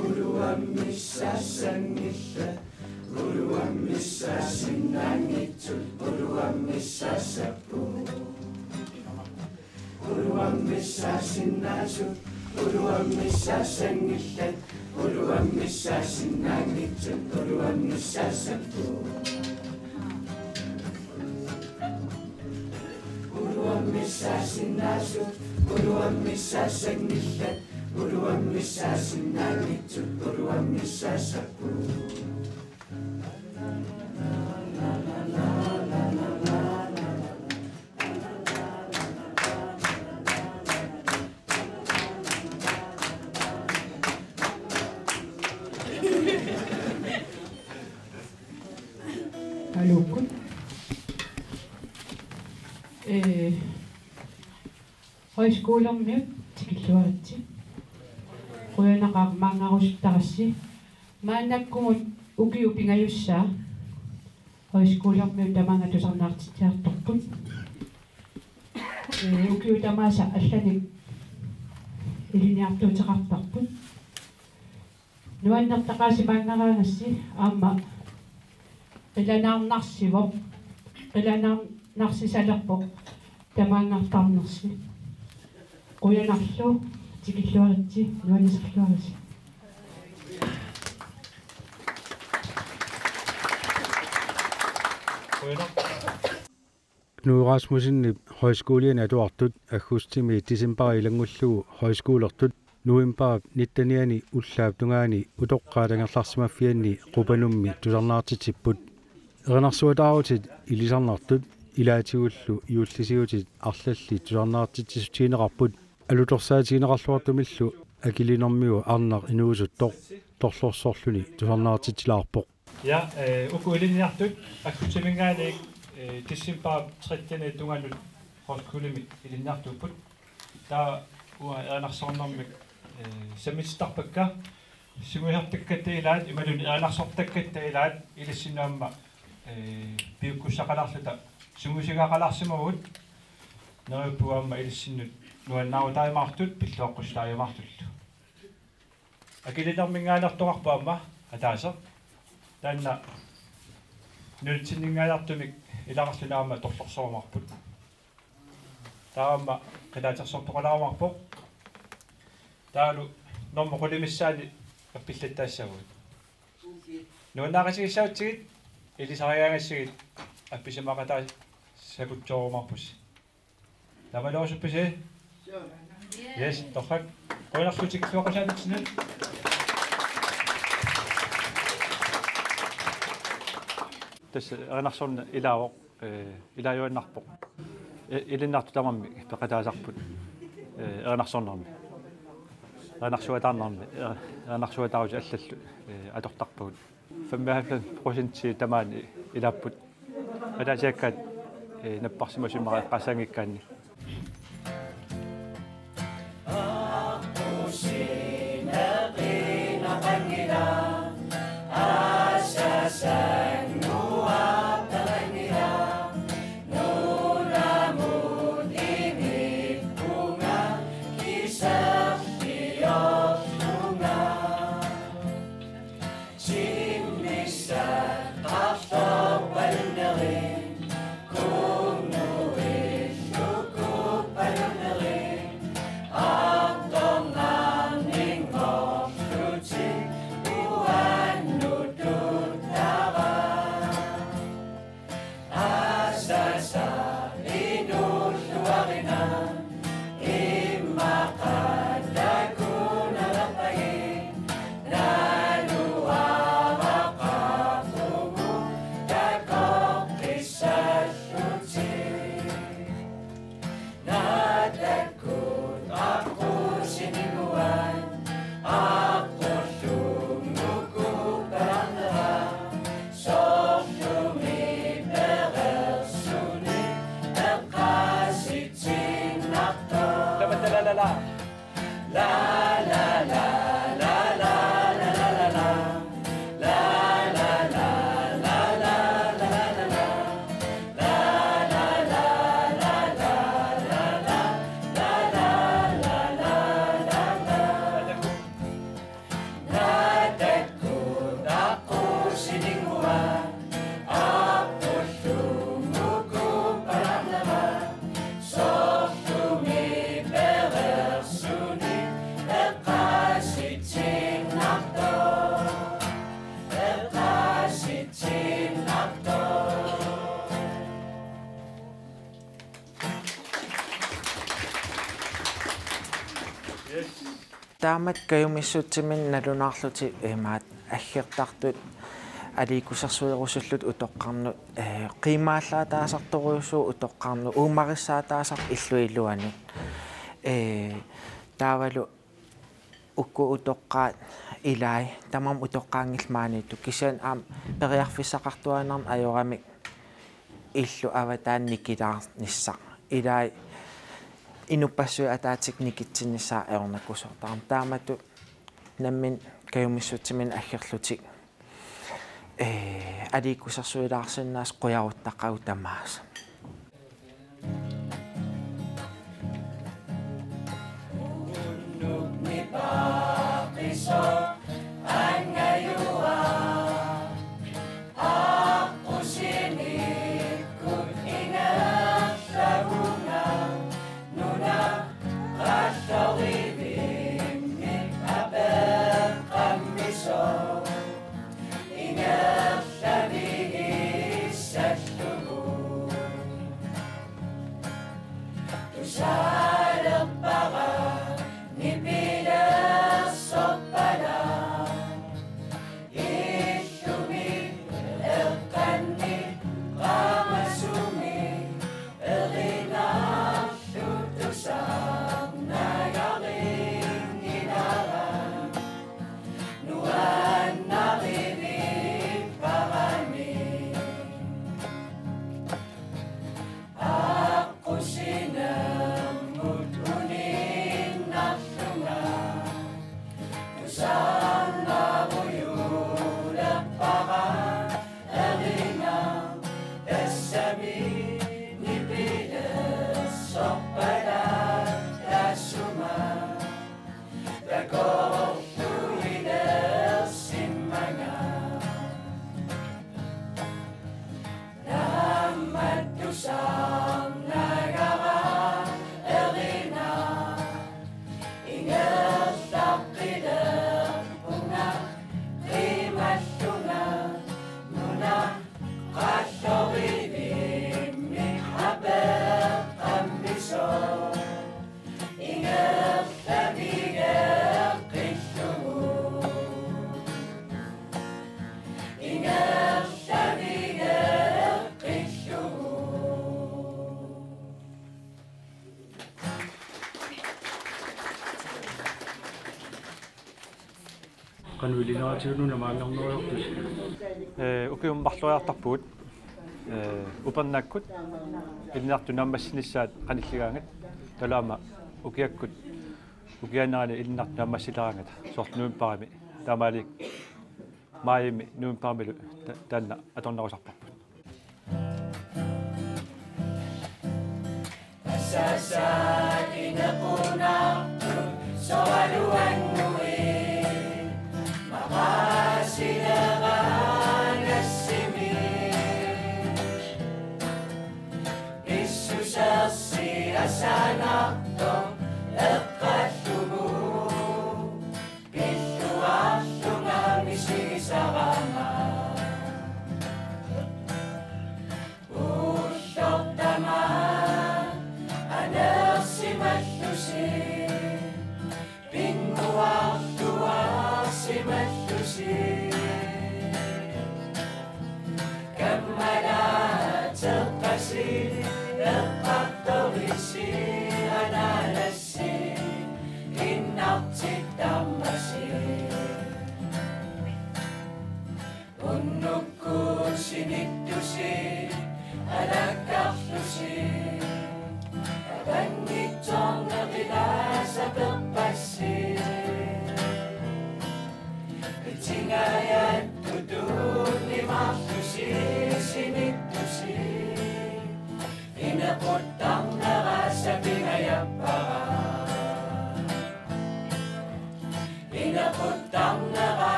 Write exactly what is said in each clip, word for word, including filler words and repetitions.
Uluammissaassanngillat, uluammissaassinnaanngitsut, uluammissaassapput. Uluammissaassinnaasut, uluammissaassanngillat, uluammissaassinnaanngitsut, uluammissaassapput. Uluammissaassinnaasut, uluammissaassanngillat, uluammissaassinnaanngitsut, uluammissaassapput. Aluukkut. Ee, højskolermiut tikilluaritsi. Qujanaqaaq maanngarusuttarassi. Maannakkumut ukiut pingajussaat højskolermiut tamaanga tusarnaartitsiartorput. Ee, ukiut tamaasa allanik ilinniartuuteqartarput. Nuannertaqaasimaannaraangassi aamma qilanaarnarsivoq, qilanaarnarsisalerpoq tamaanngartarnersi. Qujanarlu, tikilluaritsi, nuannisorluarisi. Qujanaq. Knud Rasmussenip højskoliani atuartut aggustimi decembari ilanngullugu højskolertut novembarip nittenianni ullaap tungaani utoqqaat angerlarsimaffianni Qupanummi tusarnaartitsipput. Erinarsuataarutit ilisarnartut ilaatigullu juullisiutit arlallit tusarnaartitsissutigineqarput, alutorsaatigineqarluartumillu Akilinermiu arnaq inuusuttoq torlorsorluni tusarnaartitsilaarpoq. Ja, eh, uku ilinniartut aggustiminngaanniit, eh, decembarip trettende tungaanut højskolimi ilinniartuupput. Taava uanga erinarsornermik, eh, sammisittarpakka, sungiusartakkatta ilaat, imaluunniit erinarsortakkatta ilaat, ilissinnut aamma, eh, piukkussaqalaarluta sungiusigaqalaarsimavugut, neriuppunga aamma ilissinnut nuannaarutaajumaartut, pilluaqqusaajumaartullu. Akilinerminngaanneertoqarpoq aamma ataaseq. Taanna nunatsinninngaanneertumik ilaqarluni aamma torlorsorumaarput. Taava aamma qilaatersortoqalaarumaarpoq. Taavalu normu qulit missaanni appillattaassavugut. Nuannaaqatigissagutsigit, ilisarigaangassigit appisimaaqataa sakutsoorumaarpussi. Taamaaliorusuppusi? Yes, torrak. Qujanarlu tikilluaqqusaanitsinni. Tassa erinarsorneq ilaavoq, eh, ilaajuaannarpoq. I-, ilinnartut tamarmik peqataasarput, eh, erinarsornermi. Erinarsuataarnermi, eh, erinarsuataarutit allallu, eh, atortarpagut. Femoghalvfems procent tamaani ilaapput. Ataasiakkaat, eh, napparsimasut immaqa eqqaassanngikkaanni. Taamatut kajumissutsiminnik nalunaarlutik imaat aggertartut aliikkusersuerusullutik utoqqarnut, ee, qiimaallaataasartorujussuuvoq utoqqarnut, uumarissaataasarpoq illup iluanut. Ee, taavalu uku utoqqaat ilaat tamarmik utoqqaanngillat maaniittut, kisianni aamma periarfissaqartuaannarneq ajoramik illup avataani nikilaarnissaq. Ilaat inuppassuit ataatsikkut nikitsinnissaat ajornakusoortarami. Taamatut nammineq kajumissutsiminnik aggerlutik, ee, aliikkusersuilaarsinnaasoq qujaruttaqaaq tamaasa. Qanoq ilineratigut una maanngarneriartusi? Ee, ukiut marloriartarpugut. Ee, upernaakkut ilinniartut naammassinissaat qanilligaangat. Taava aamma ukiakkut, ukiaanerani ilinniartut naammassileraangata. Soorlu novembarimi. Taamaalilluni maajimi novembarimilu ta-, taanna atornerusarparput.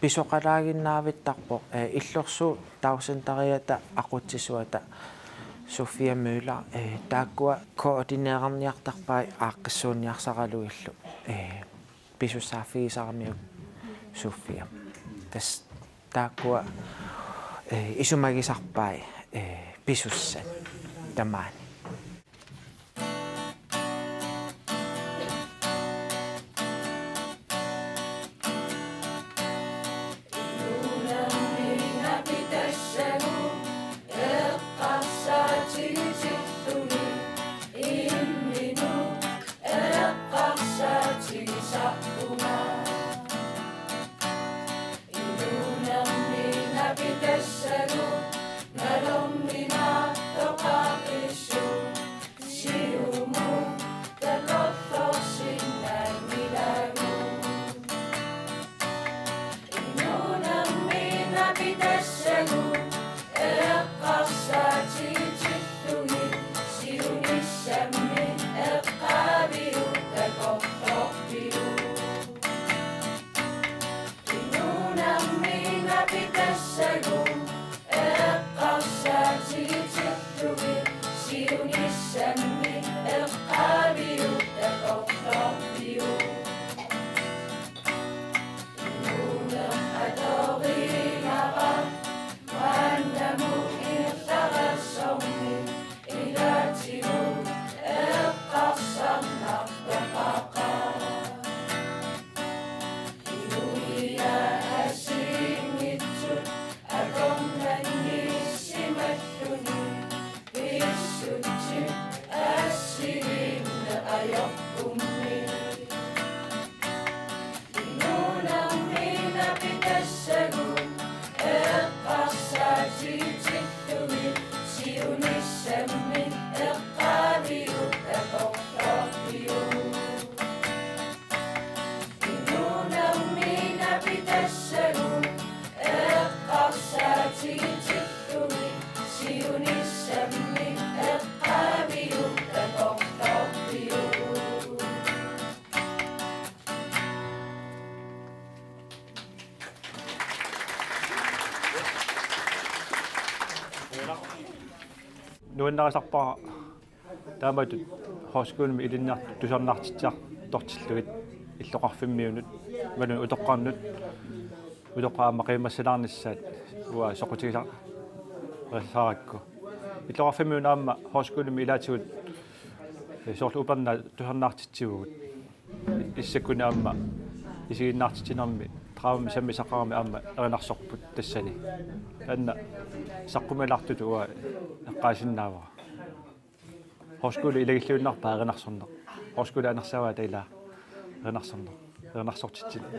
Pisoqalaaginnaavittarpoq, eh, illorsuup dagcentariata aqutsisuata Sofia Møller, eh, taakkua koordineerniartarpai aaqqissuunniarsaralugillu, eh, pisussaaffigisaramiuk Sofia. Tassa taakkua, eh, isumagisarpai, eh, pisussat tamaani. Nuannarisarpara taamatut højskolimi ilinniartut tusarnaartitsiartortillugit illoqarfimmiunut, imaluunniit utoqqarnut, utoqqaat aamma qiimmassalaarnissaat uanga soqutigisarpara. Illoqarfimmiunut aamma højskolimi ilaatigut, eh, soorlu upernaat tusarnaartitsivugut. Issakkunni aamma isiginnaartitsinermi tredive sammisaqarami aamma erinarsorput tassani. Taanna saqqummilaartutut uanga eqqaasinnaavara. Højskole ilagilluinnarpaa erinarsorneq. Højskole anersaavaata ilaa erinarsorneq. Erinarsortitsineq.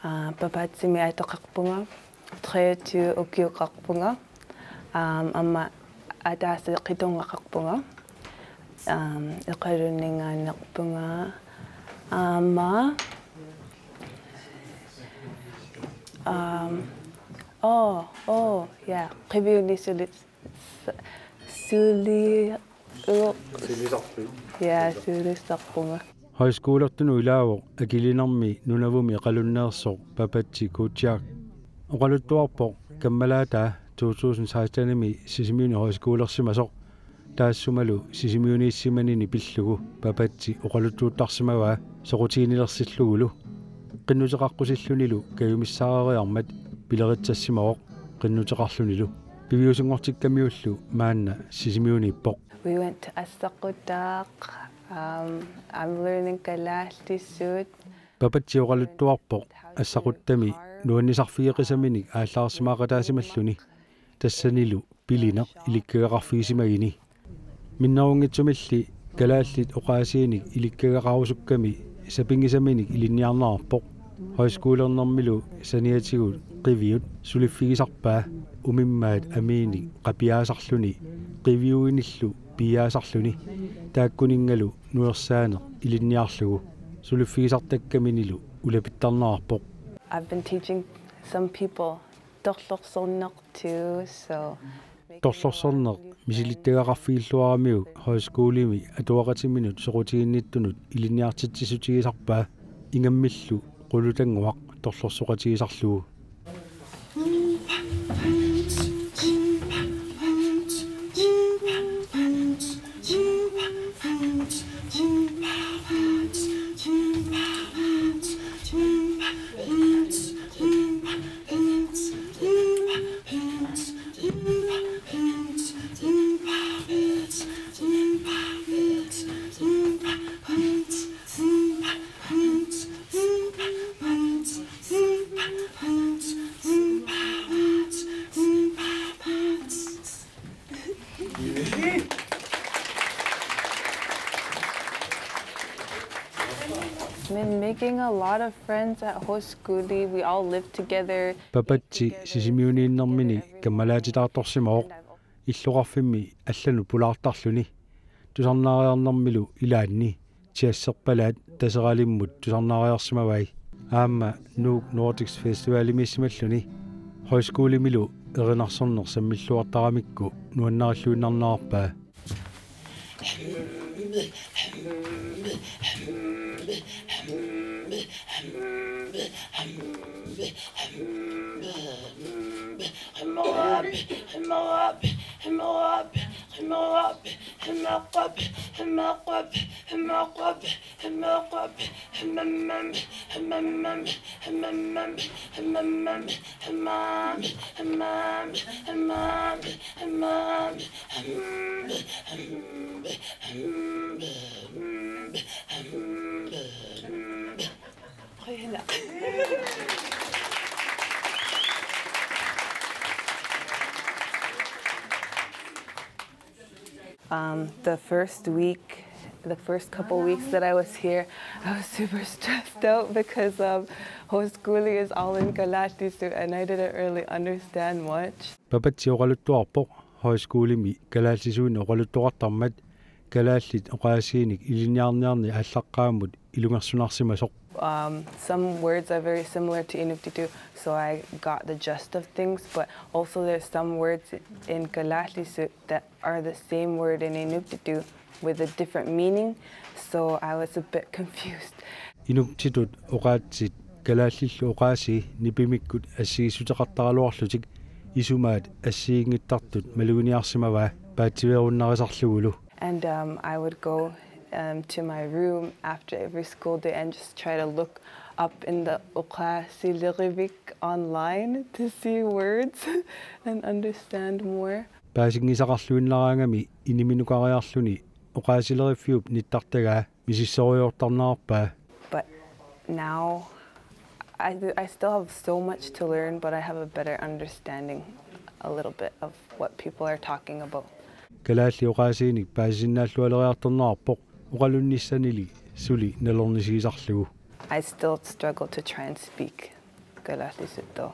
Aa, Papatsimi atoqarpunga, treogtyve ukioqarpunga, aam, aamma ataaseq qitunngoqarpunga, aam, Iqalunningaanneerpunga, aamma, aam, oo, oo, ja, qiviunisuli s-, suli-, u-, Silisarpit. Ja, silisarpunga. Højskolertunut ilaavoq akilinermi Nunavummi Iqalunneersoq Papatsi Kuciak. Oqaluttuarpoq kammalaataa to tusind seksten-imi Sisimiuni højskolersimasoq. Taassumalu Sisimiuniissimanini pillugu Papatsi oqaluttuuttarsimavaa soqutiginilersillugulu. Qinnuteqaqqusillunilu kajumissaareeriarmat pileritsassimavoq qinnuteqarlunilu. Piviusunngortikkamiullu maanna Sisimiuniippoq. We went to Assaqutaq. Um, I'm learning kalaallisut. Papatsi oqaluttuarpoq Assaquttami nuannisarfigeqisaminik aallaarsimaaqataasimalluni. Tassanilu pilineq ilikkagaqarfigisimagini. Minnerunngitsumilli kalaallit oqaasiinik ilikkagaqarusukkami sapinngisaminik ilinniarnerarpoq. Højskolernermilu saniatigut qiviut suliffigisarpaa umimmaat amiinik qapiaasarluni qiviuinillu piiaasarluni taakkuninngalu nuersaaneq ilinniarlugu suliffigisartakkaminilu ulapittarnerarpoq. I've been teaching some people torlorsorneq too, so Torlorsorneq misilittagaqarfigilluaramiuk højskolimi atuaqatiminut soqutiginnittunut ilinniartitsissutigisarpaa ingammillu qulutannguaq torlorsoqatigisarlugu. Been making a lot of friends at Højskole. We all live together. Papatsi Sisimiuniinnermini kammalaatitaartorsimavoq illoqarfimmi allanut pulaartarluni. Tusarnaariarnermilu ilaanni Jazzerpalaat Taseralimmut tusarnaariarsimavai. Aamma Nuuk Nordics Festivalimiissimalluni. Højskolemilu erinarsorneq sammilluartaramikku nuannarilluinnarnerarpaa. Um, the first week, the first couple weeks that I was here, I was super stressed out because, um, Højskole is all in Kalaallisut and I didn't really understand much. Papatsi oqaluttuarpoq højskolemi kalaallisuinnaq oqaluttoqartarmat kalaallit oqaasiinik ilinniarniarneq aallaqqaammut ilungersunarsimasoq. Um, some words are very similar to Inuktitut, so I got the gist of things, but also there's some words in Kalaallisut that are the same word in Inuktitut with a different meaning, so I was a bit confused. Inuktitut oqaatsit kalaallillu oqaasii nipimikkut assigiissuteqartaraluarlutik isumaat assigiinngittartut maluginiarsimavaa paatsiveerunnarisarlugulu. And, um, I would go, um, to my room after every school day and just try to look up in the oqaasilerivik online to see words and understand more. Paasinngisaqarluinnaraangami iniminukaariarluni oqaasileriffiup nittartagaa misissorujoortarnerarpaa. But now, I, I still have so much to learn, but I have a better understanding a little bit of what people are talking about. Kalaallit oqaasiinik paasisinnaallualeriartornerarpoq oqalunnissanili suli nalornisigisarlugu. I still struggle to try and speak kalaallisut, though.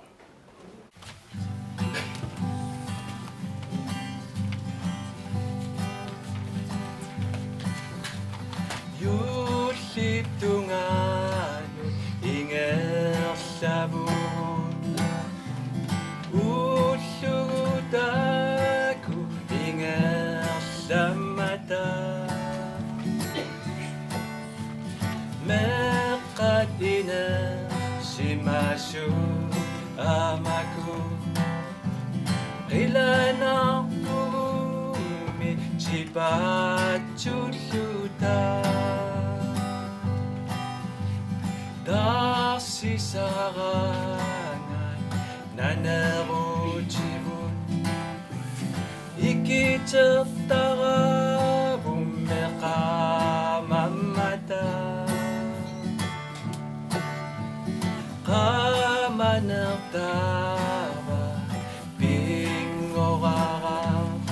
Juullip tungaanut ingerlavut. Ullugu taakku ingerlammata. Meeqqat inersimasut aamma qilanaarpugummi tipaatsulluta. Taarsisarangat nanerutivut. Ikitertaravummi qaamammata. Qaamanertava pinngoraraq.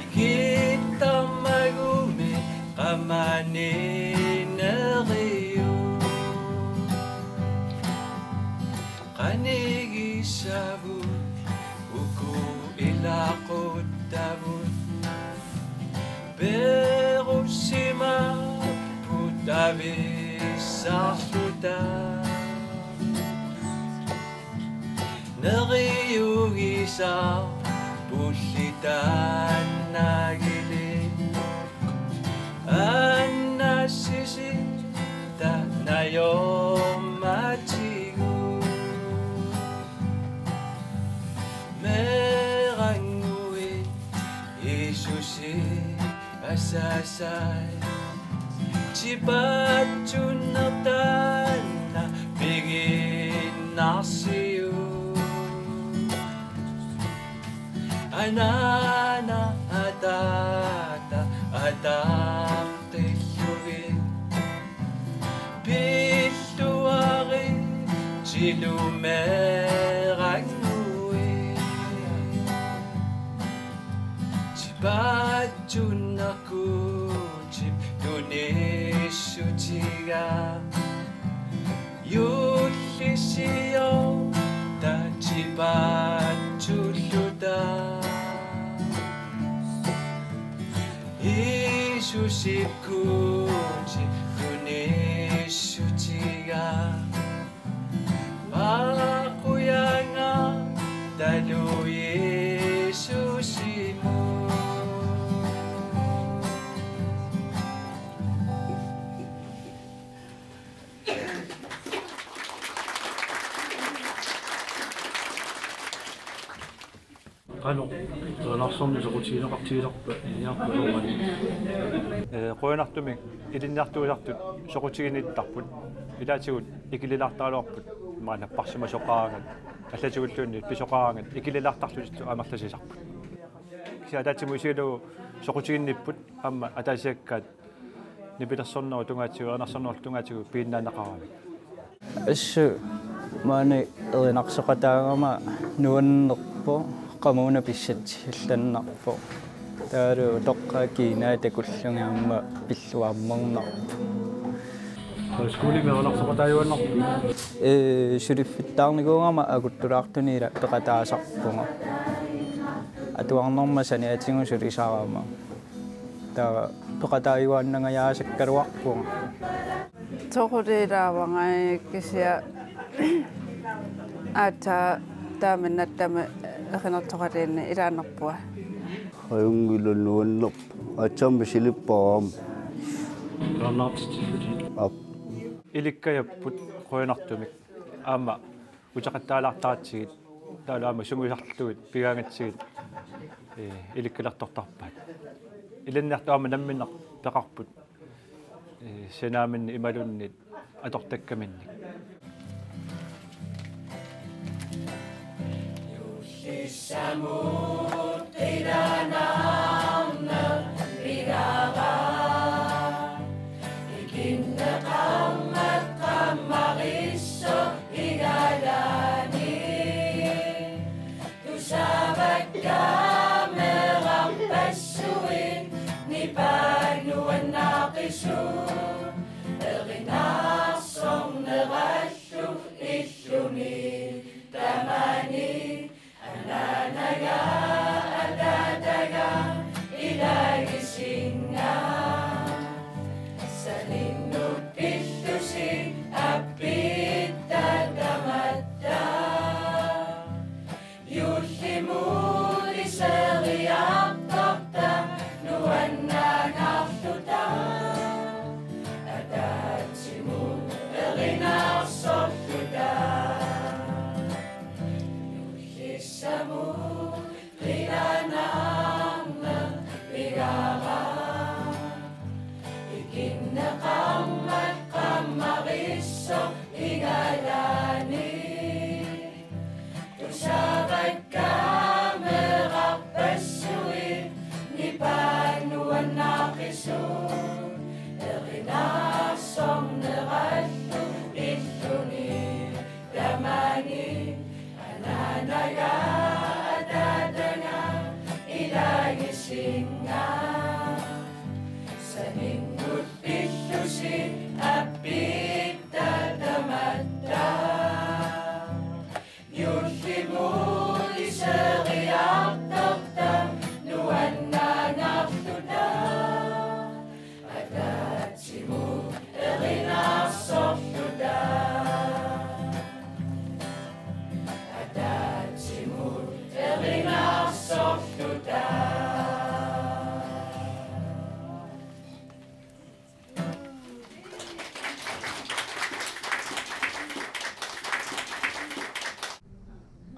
Ikittarmagummi qaamaneq neriuk. Qanigisavut uku ilaquttavut. Perussimapput avissarluta. Neriugisaq pullitannagilik. Annassisi tannajommatigu. Meerannguit Jiisusi asasai. Tipaatsunnertanna piginnarsiuk. Anaana ataata ataqqillugit. Pilluarit tilumeeranguit. Tipaatsunnerkutip tunissutiga. Juullisiorta tipaatsulluta. Jiisusip kuuti tunissutiga. Aaqqujaangattalu Jiisusimut. Qanoq erinarsorneq soqutigineqartigilerpa ilinniartut soorunami? Ee, qujanartumik ilinniartuusartut soqutiginittarput. Ilaatigut ikililaartaraluarput, maanna napparsimasoqaraangat, allatigulluunniit pisoqaraangat ikililaartarlutillu amerlasisarput. Kisianni ataatsimut isigalugu soqutiginnipput, aamma ataasiakkaat nipilersornerup tungaatigut, erinarsornerullu tungaatigut piginnaanneqaramik. Assut maani erinarsoqataagama nuannerpoq, qamuuna pissatsilluinnarpoq. Taavalu utoqqaat kiinaat takullugit aamma pilluarmernarpoq. Højskolemi erinarsoqataajuaannarpit? Ee, suliffittaarnikuugama akuttulaartunik ila peqataasarpunga. Atuarnerma saniatigut sulisarama. Taava peqataajuaannangajaasakkaluarpunga. Toquliilaavanga kisianni aatsaat taama nattami erinarsoqatigiinneq ilaannarpunga. Ajunngilaq, nuannerpoq. Aatsaammi silippara aamma. Aap. Ilikkajapput qujanartumik. Aamma uteqattaalaartaratsigit, taavalu aamma sungiusarlugit pigaangatsigit, ee, ilikkalertortarpaat. Ilinniartut aamma namminneq peqarput, ee, sanaaminnik imaluunniit atortakkaminnik.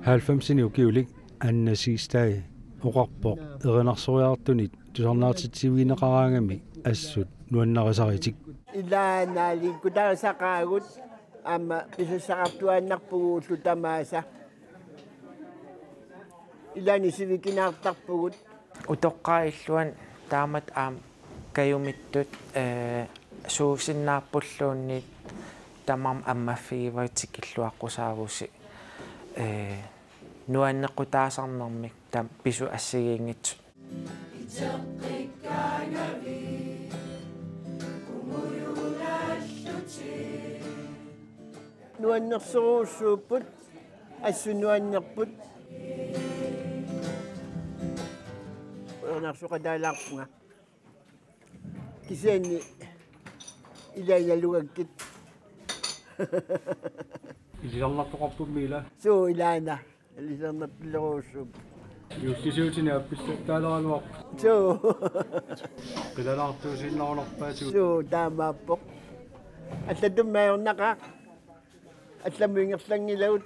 Halvfemsini ukiulik Anna Siegstad oqarpoq erinarsortuniit tusarnaartitsivigineqaraangami assut nuannarisaritik. Ilaana liikkutarisaqaagut aamma pisassaqartuaannarpugut ullut tamaasa. Ilaanni sivikinaartarpugut. Utoqqaat illuanni taamatut aamma kajumittut, ee, suusinnaappulluunniit tamarmik ammaffigivagut tikilluaqqusaavusi, ee, nuannequtaasarnermik taama pisut assigiinngitsut. Nuannersorujussuupput, assut nuannerput. Erinarsoqataalaarpunga. Kisianni ilaanni nalugakkit. Ilisarnartoqarpummi ila. Suu ilaana. Ilisarnartorujussuupput. Juullisiutini appilluttaaleraluarput. Suu. Qilanaartuusiinnarunarpaatigut. Suu taamaappoq. Allatut ajornaqaaq. Allamut ingerlanngilagut.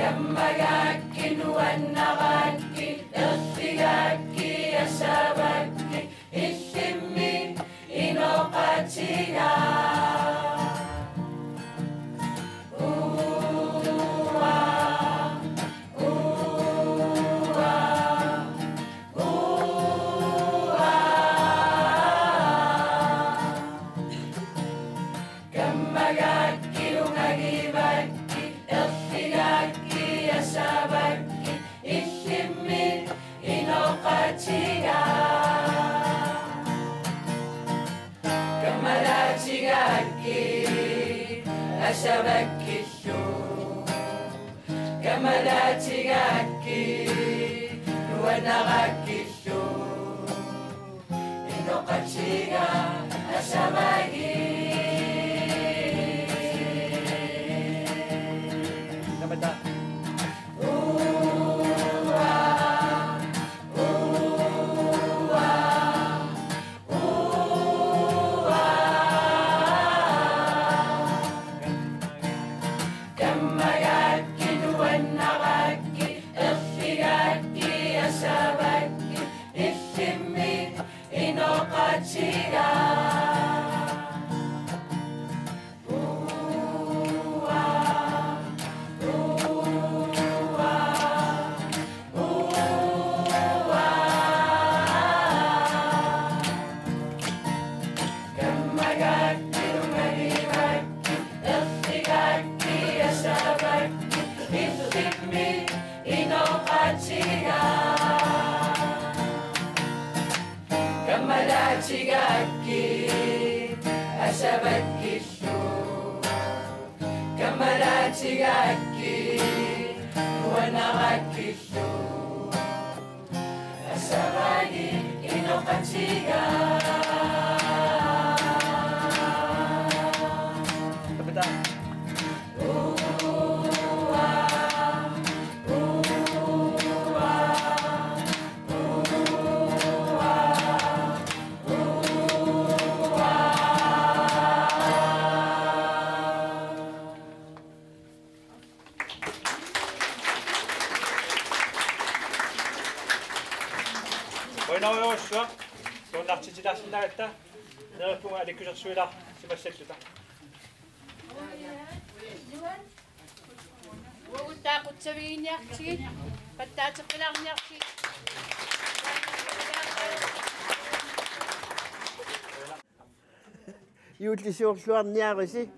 Kammagaakkit, nuannaraakkit, ersigaakkit, asavakkit, illimmi inoqatiga. Uaa, uaa, uaa. Kammagaakkit, ungagivakkit, ersigaakkit, asavakkit, illimmi inoqatiga. Kammalaatigaakkit, asavakkillu. Kammalaatigaakkit, nuannaraakkillu. Inoqatiga, asavagit. Tamata. Uaa, uaa, uaa. Kammagaakkit, nuannaraakkit, ersigaakkit, asavakkit, illimmi inoqatiga. Uaa, uaa, uaa. Kammagaakkit, ungagivakkit, ersigaakkit, asavakkit, illimmi inoqatiga. Kammalaatigaakkit, asavakkillu. Kammalaatigaakkit, nuannaraakkillu. Asavagit, inoqatiga. Tapita. Uaa, uaa. Qujanarujussuaq, tuunnartitilaarsinnaagatta, neriuppunga alikkusersuilaarsimassalluta. Uagut taava qutsavigiinniartigit, pattaateqqilaarniartigit. Juullisiorluarniarisi.